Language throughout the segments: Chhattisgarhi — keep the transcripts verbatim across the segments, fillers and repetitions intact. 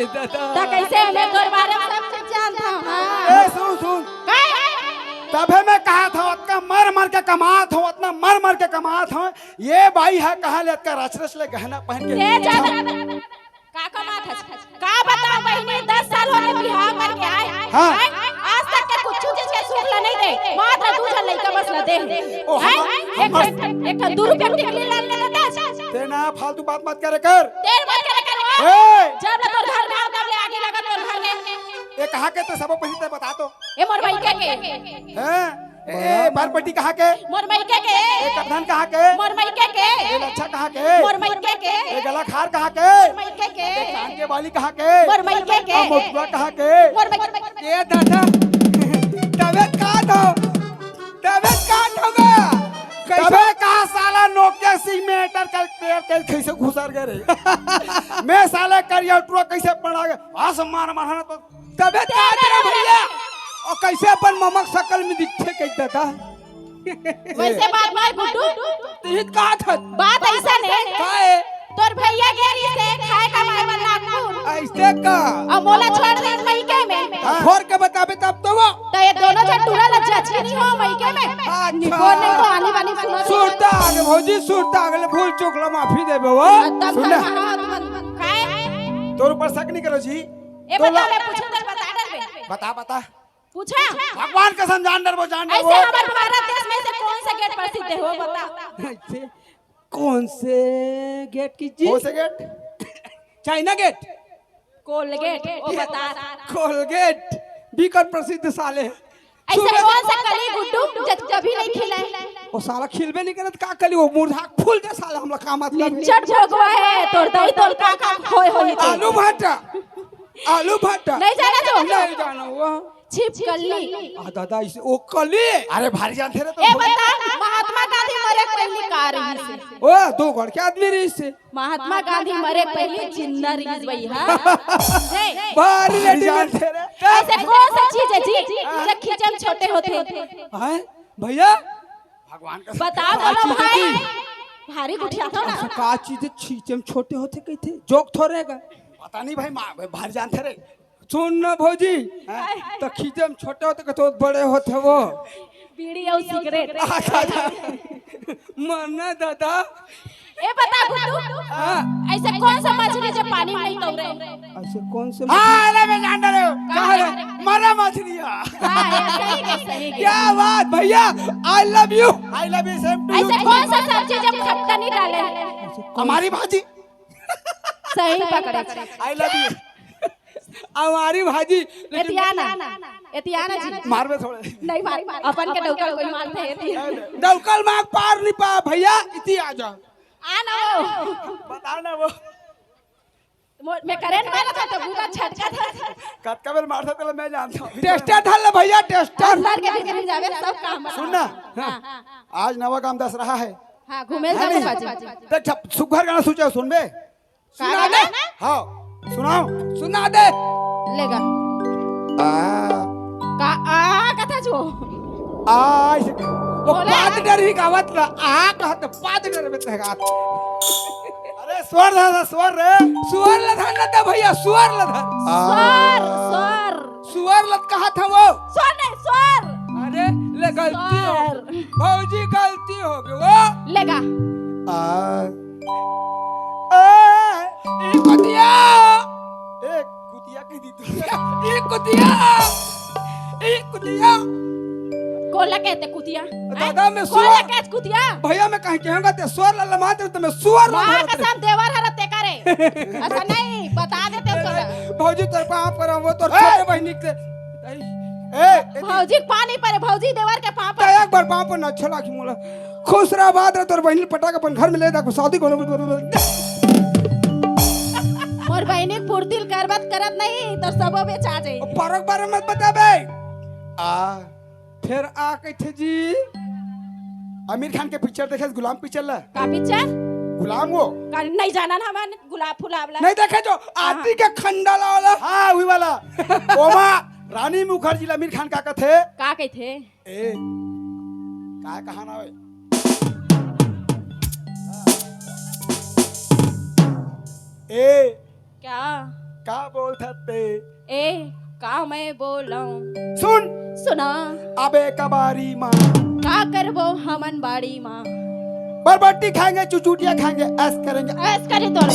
दादा। त कइसे मैं तोर बारे में सब कुछ जानत हंव, हाँ? ए, सुन, सुन। काय? तभे मैं कहत हंव, अतना मर मर के कमात हंव, अतना मर मर के कमात हंव, ये बाई ह कहाँ ले अतका रच रच ले गहना पहन के? ले जा। का कमात हस? का बतावंव बहिनी, दस साल हो गे बिहाव करके आय। हाँ। हैं? आज तक के कुछु चीज के सुख ल नइ दे, मात्र दू झन लइका बस ल दे। ओ, हैं? हमर, एक हमर ठन, एक ठन दू रुपया टिकली लान के देते। ते ना फालतू बात मत करे कर। तेर मत करे कर वो। ए! जब ले तोर घर में आंव, तब ले आगी लगा तोर घर में। ए, कहाँ के ते सबो पहिली ते बता तो। ए, मोर मइके के। हैं? ए, ए, बरपट्टी कहाँ के? मोर मइके के। ए, कटधन कहाँ के? मोर मइके के। ए, लच्छा कहाँ के? मोर मइके के। ए, गलाखार कहाँ के? मोर मइके के। ए, कान के बाली कहाँ के? मोर मइके के। ए, मोटुआ कहाँ के? मोर मइके के। ए, दादा, तबे का दो? तबे का दो बे? कइसे? तबे का साला नोकिया सिम में एयरटेल का पेड़ के कइसे घुसर गे रे? मैं साले करिया टुरा कइसे पड़ा गे? आसमान मारना तो तबे का रे भइया? अउ कइसे अपन ममक सकल में दिखथे कहि दादा? वइसे बात मार गुड्डू। तिही त कहत हस। बात अइसन हे। का हे? तोर भइया गे रिहिसे खाय कमाय बर नागपुर। अइसे का? अउ मोला छोड़ दे मइके में। हाँ। खोल के बताबे तब तो वो। त ये दूनों झन टुरा ल जचके नइ हो मइके में। अच्छा। निकोर नहीं तो आनी बानी सुनो तो। सुरता आगे भौजी, सुरता आगे ले भूल चूक ल माफी देबे वो। एकदम सुन ना। हाँ, हाँ, तुम काय? तोर ऊपर शक नइ करो जी। ए, तो बता, ला- मैं पूछूं तो बता डरबे। बता, बता। पूछा? भगवान कसम जान डरबो, जान डरबो। अइसे हमर भारत देश में से कौन सा गेट प्रसिद्ध हे, वो बता। अइसे कौन से गेट की जी? कौन से गेट? China gate. कोलगेट, वो बता। कोलगेट बिकट प्रसिद्ध साले। अइसे कौन सा कली गुड्डू जब कभी नहीं खिलाए? वो साला खिलबे नहीं करत, का कली वो मुरझा फूल दे साला, हमला का मतलब हे? निचट भोगवा हे, तोर दई तोर का का होय होही ते। आलू भाटा, आलू भाटा। नहीं जाना जो? नहीं जाना वो। छिपकली। आ दादा, इसे ओ कली। अरे भारी जानथे रे तो। ए बता, महात्मा गांधी मरे के पहिली का रिहिसे? ओ, दू गड़ के आदमी रिहिसे। महात्मा गांधी मरे के पहिली जिंदा रिहिस भइया। हे। भारी भारी जानथे रे। अइसे कौन सा चीज हे जी, जे खींचे में छोटे होथे? हैं? भइया? भगवान का बता का बोलो चीज भाई। होथे? भारी गुठियाथो ना। अइसे का चीज हे खींचे में छोटे होथे कहिथे? जोक थोरे का? पता नहीं भाई, माँ, भारी जानथे रे। सुन ना भौजी, हाँ? त खींचे में छोटे होथे कहिथे, बड़े होथे वो। बीड़ी अउ सिगरेट। अच्छा, अच्छा। मरना दादा। ए बता गुड्डू, हाँ। अइसे कौन सा मछली जो पानी में नहीं तैरे? अइसे कौन से हाँ, मछली? अरे मैं जान डरे हूँ। का का रे? रे? मरा मछली हे। हाँ, ये सही के, सही के। क्या बात भइया, I love you। I love you, same to you। अइसे कौन सा सब्जी जो खट्टा नहीं डाले? अइसे कौन हमारी भाजी। सही पकड़े। I love you। हमारी भाजी, लेकिन एतियाना, एतियाना जी। मारबे थोड़े। नहीं मार, अपन के डौकल कोई मारथे, एतियाना। डौकल मार पार नहीं पा भइया, इति आ जा। आ ना वो। बता ना वो। मो-, मैं करंट मारत हंव त बूता छटकत हे। कतका बेर मारथा तेला मैं जानत हंव। टेस्टर धर ले भइया, टेस्टर। अंदर के भीतरी जाबे सब काम। सुन ना। हाँ। आज नवा गांव दसरहा हे। हाँ, घूमे है जाबो नहीं? बाजी। देख, छप-, सुग्घर गाना सोचे सुनबे। सुना दे। हाँ, सुनाओ। सुना दे। लेगा। आ। का आ कथा जो? आ, इसे, वो बोले। पाद डर ही गावत ला, आ कहत पाद डर में तहगात। अरे, स्वर ला, स्वर रे। स्वर ला धर ना दे भइया, स्वर ला धर। आ। स्वर, स्वर। स्वर ला कहत हे वो। स्वर नहीं, स्वर। अरे, ले गलती हो। स्वर। भौजी गलती हो गई वो। लेगा। आ। ए, ई कुतिया। ए, कुतिया कहि दी तू। ई कुतिया। ई कुतिया। कोला कहते कुतिया? दादा, मैं कोला स्वर कहते कुतिया? भइया, मैं कहीं कहूँगा, ते स्वर ला लमा दे, तो मैं स्वर ला माँ धरत कसम, देवर हरत ते करे। अइसा नहीं, बता देते हम तोला। भौजी, तोर पाँव पर वो तोर ए! छोटे बहिनी के। ए, ए, भौजी के पानी परे, भौजी देवर के पाँव त पर। एक बार पाँव पर ना छला की मोला। खुश रह, बात रह, तोर बहिनी पटा के अपन घर में ले जा, शादी को। मोर बहिनी के फुर्ती ल करबत करत नहीं, तोर सबो बेचा जाई। परक बारे मत बताबे। आ। फेर आ कहिथे जी। आमिर खान के पिक्चर देखे, गुलाम पिक्चर ला? का पिक्चर? गुलाम वो। का नहीं जाना ना हमन गुलाब फुलाब ला। नहीं देखे जो हाँ। आती के खंडा ला वाला। हाँ, वही वाला। ओमा रानी मुखर्जी ला आमिर खान का कथे? का कहिथे? ए, का कहा ना बे? ए। क्या? का बोलथस ते? ए, का मैं बोलंव? सुन। सुना। अबे कबारी माँ। का करबो हमन बाड़ी माँ? बरबट्टी खाएंगे, चुचुटिया खाएंगे, ऐश करेंगे। ऐश करे तोर।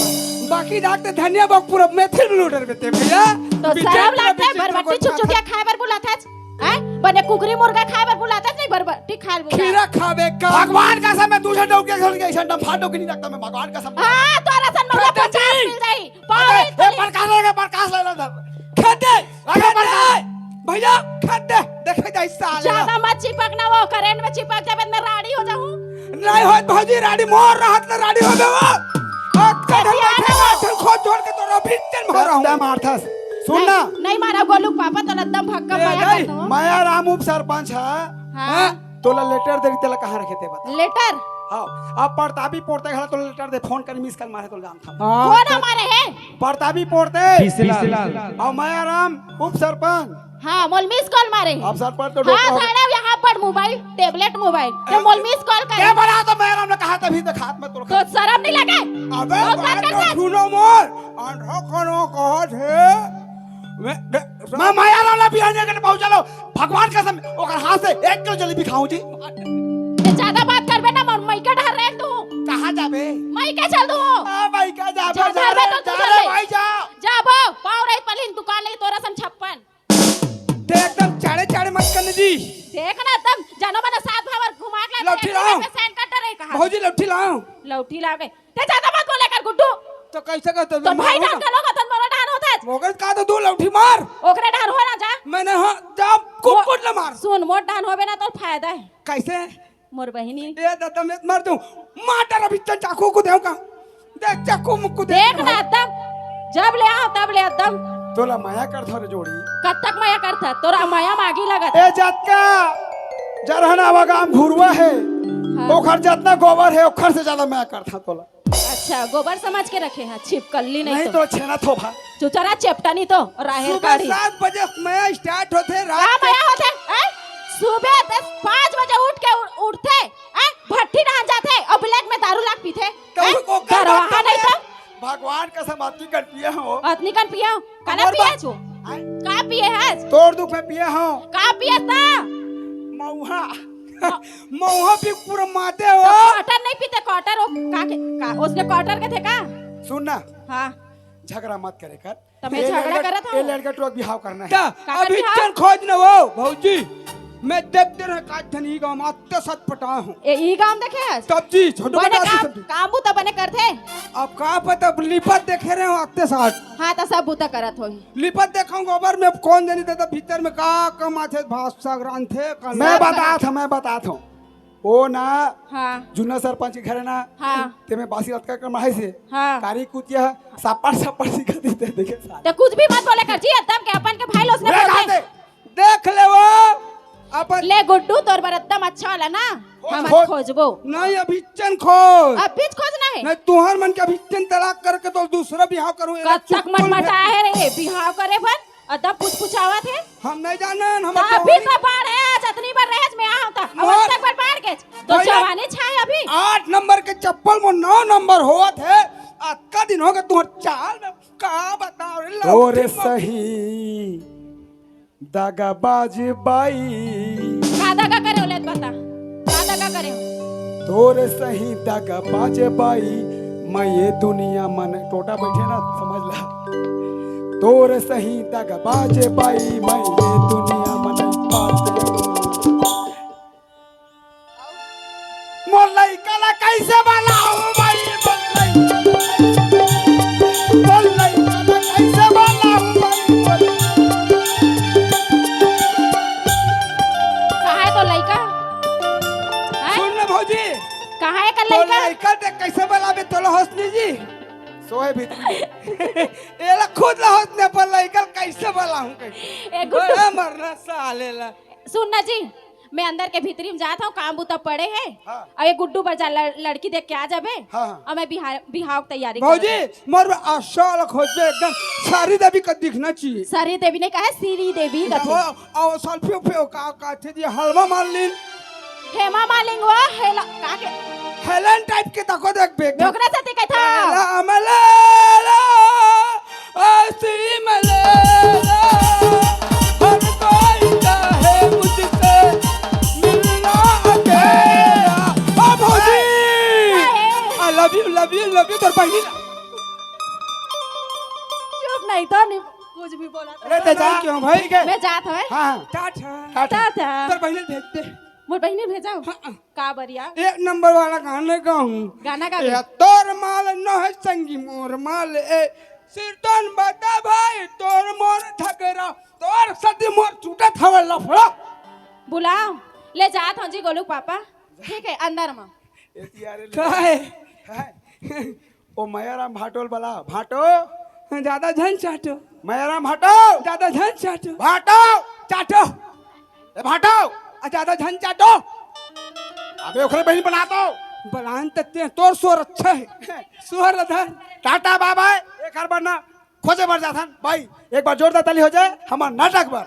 बाकी डाक ते धनिया बक पूरा मेथी में लूट रहे थे भैया। तो शरम लागथे, बरबट्टी चुचुटिया खाए बर बुलाथस? हैं? बने कुकरी मुर्गा खाए बर बुलाथस, नहीं बरबट्टी खाए बर बुलाथस? खीरा खाबे का? भगवान कसम, मैं दूसरे डौके घर के ऐसा डंफा डौकी नहीं रखता मैं, भगवान कसम। हाँ, तोर असन मुर्गा पचास मिल जाही। पाव अरे, नहीं ए, प्रकाश ले रे, प्रकाश ले ला धर। खेत दे, अरे प्रकाश। भैया, खेत दे। देखे जाए साले ला। ज्यादा मत चिपक ना, वो करंट में चिपक जाबे, मैं राड़ी हो जाहूँ। नहीं होत भौजी, राड़ी मोर रहत ना राड़ी होबे वो। अक्का धन बैठे ना, धन खोद जोड़ के तो रफीक चल मारा हूँ। एकदम मारथस। सुन ना। नहीं, नहीं मारा गोलू पापा, तो एकदम भक्का ए, माया नहीं, करता हूँ। माया राम उप सरपंच है। हाँ। तोला लेटर दे, तेला कहाँ रखे ते बता। लेटर? हाँ, अब परतापी पोड़ते घला तोला लेटर दे, फोन कर, मिस कॉल मारे, तोला जानता हूँ। कौन हमारे है? परतापी पोड़ते। पीसीलाल। और माया राम उप सरपंच। हाँ, मोल मिस कॉल मारे। अब सरपंच तो हाँ, डॉक्टर हो गए। साले यहाँ पर मोबाइल, tablet मोबाइल, तो मोल मिस कॉल क्या कर। बना तो माया राम ने कहा तभी तो खात में तोड़ तो शर्म नहीं लगे? अबे और बात बात कर तो दे। सुनो मोर। अंधा कनो कहो थे। मैं, मैं, मैं माया राम ने बिहाने के पहुंचा लो। भगवान कसम, ओकर हाथ से एक किलो जलेबी खाऊं जी। ये ज्यादा बात करबे ना, मोर मइका डहर रहे तू। कहाँ जाबे? मइका चल तू। आ भाई का जाबे? जा, जा जा, रे, जा, जा जा, रे जा। भाई जा। जाबो, पाव रही पलिन दुकान ले तोर असन छप्पन। ते एकदम चाड़े चाड़े मत करने जी। देख ना एकदम जानो मना सात भावर घुमा के लाते लौठी हैं, लाओ। पे sign कर डरे कहा। भौजी लौठी लाओ। लौठी लागे। ते ज्यादा मत बोले कर गुड्डू। तो कैसे कहते तो भाई डाल के लोग तन मोरा डाल होता है। मगर का तो दू लौठी मार। ओकरे डाल हो ना जा। मैंने हाँ जा कुकुर ले मार। सुन मोर डाल होबे ना तो फायदा है। कैसे? मोर बहिनी। ये दादा मैं मार दूं। मार डाल अभी चल चाकू को देऊं का? देख चाकू मुक्कू दे। देख ना एकदम जब ले आओ तब ले एकदम। तोला माया करथो रे जोड़ी। कब तक माया करथा? तोरा माया मागी लगत। ए जतका जरहन आवा गाम घुरुआ है। हाँ। ओखर जतना गोबर है ओखर से ज्यादा माया करथा तोला। अच्छा, गोबर समझ के रखे हैं, छिपकली नहीं नहीं तो। तो छेना थोभा। चुचरा चेपटा नहीं तो राहेर सुबह काढ़ी। सात बजे माया स्टार्ट होते का रात माया होते? हैं? सुबह दस पाँच बजे उठ के उ-, उठते हैं, भट्टी डाल जाते हैं और ब्लैक में दारू लाग पीते हैं। तो हैं? वो का दरवाहा बात नहीं है? तो भगवान कसम अतनी कन पिए हो। अतनी कन पिए हो? कना और पिए बात- छो? का पिए हस? तोर दुख में पिए हो। का पिए था? मऊहा। मऊहा भी पूरा माते हो। तो क्वार्टर नहीं पीते, क्वार्टर वो का के का उसने क्वार्टर के थे का? सुन ना। हाँ। झगड़ा मत करे कर। तो मैं ये झगड़ा लड़का- करत हूँ। ये लड़का टोक बिहाव करना है। क्या? का कर अभी बिहाव? चल खोज न वो भौजी। मैं देखते रहे काज धन ही गाँव आते साथ पटा हूँ। ए ई गांव देखे हस? तब जी छोटू बने बता काम दी तब। काम बुता बने करथे। अब का पता लिपत देखे रहे हो आते साथ। हाँ तो सब बुता करत होही। लिपत देखा गोबर में कौन जानी देता भीतर में का कमाथे भाषा ग्रंथ है का मैं सब बतात हूँ, मैं बतात हूँ। वो ना हाँ। जुन्ना सरपंच के घर है ना। हाँ। ते में बासी लटका कर माहे से। हाँ। कारी कुतिया सपट सपट सिखा देते देखे साले। तो कुछ भी मत बोले कर जी, एकदम के अपन के भाई लोग ने रे बोलते। खाते। देख ले वो अपन ले गुड्डू तोर बर एकदम अच्छा वाला ना। खोज, हम खोज। खोजबो। नहीं अभी चन खोज। अब बीच खोजना है। नहीं तुहर मन के अभी चन तलाक करके तो दूसरा बिहाव करूँ। कब तक मटमटाए है रे बिहाव करे बर? अदब पुछपुछावत है। हम नहीं जानन हम तो अभी तो बाढ़ है, आज अतनी बार रहे मैं आऊं तो अब मोर- तक बार बाढ़ के तो भैया- जवानी छाए अभी। आठ नंबर के चप्पल में नौ नंबर होवत है। अतका दिन हो गए तुहर चाल में का बताओ रे तोरे लौकी में- सही दगाबाज बाई। का दगा करे ओले बता, का दगा करे? तोरे सही दगाबाज बाई। मैं ये दुनिया मन टोटा बैठे ना समझ ला। तोरे सही दगाबाज बाई मैं ये दुनिया मन पाते। मोर लइका ला कैसे बनाऊं भाई, मोर लइका ला कैसे, मोर लइका ला कैसे बनाऊं भाई, मोर कहाँ है तो लइका? हैं? सुन ना भौजी, कहाँ है का तो लइका? लइका ते कैसे बनाबे तोला होसनी जी? सोए भी एला खुद ला होसने पर लइका कैसे बनाऊं कहीं? ए गुड्डू, बड़ा मरना साले ला। सुन ना जी, मैं अंदर के भीतरी में जात हूँ, काम बुता पड़े है। हाँ। और ये गुड्डू बाजार लड़, लड़की देख के आ जाबे। हाँ, हाँ। और मैं बिहार बिहाव की तैयारी भौजी, करत मोर असल खोजबे एकदम सारी देवी का दिखना चाहिए। हूँ। सारी देवी नहीं कहे, सीरी देवी वो कथे। और सल्फी पे का का थे जी हलवा मार लीन। हेमा मालिंग वो हेला का के हेलन टाइप के तको देख बेग। डोकरा से कहता। हेला अमलेला, ऐसी मैं लेना, हर कोई चाहे मुझसे मिलना अकेला। ओ भौजी, I love you, love you, love you, तोर बहिनी ला। चुप नहीं तो नहीं, कुछ भी बोला था। अरे तेजा, क्यों भाई? ठीक है। मैं जात हूँ। हाँ, हाँ। टाटा। टाटा। टाटा। तोर बहिनी भेज दे। मोर बहिनी भेजा? हाँ। का बरिया? एक नंबर वाला गाना गाऊं। गाना गा ए, दे। तोर माल नोहे संगी मोर माल ए, सिरतोन बता भाई, तोर मोर झगड़ा, तोर सती मोर छूटत हवे लफड़ा। बुलाओ, ले जात हूँ जी गोलू पापा। ठीक है, अंदर में। ए, तियारे ले। का है? है? ओ मयाराम भाटोल बला, भाटो। ज्यादा झन चाटो। मयाराम भाटो। ज्यादा झन चाटो। भाटो। चाटो। ए भाटो। आ, ज्यादा झन चाटो। अबे ओकरे बहिनी बला तो। बलान तत्ते तोर स्वर अच्छा है। स्वर अधर। टाटा बाय बाय। एक हर बनना। खोजे बर जाथन। भाई, एक बार जोरदार ताली हो जाए हमार नाटक बर।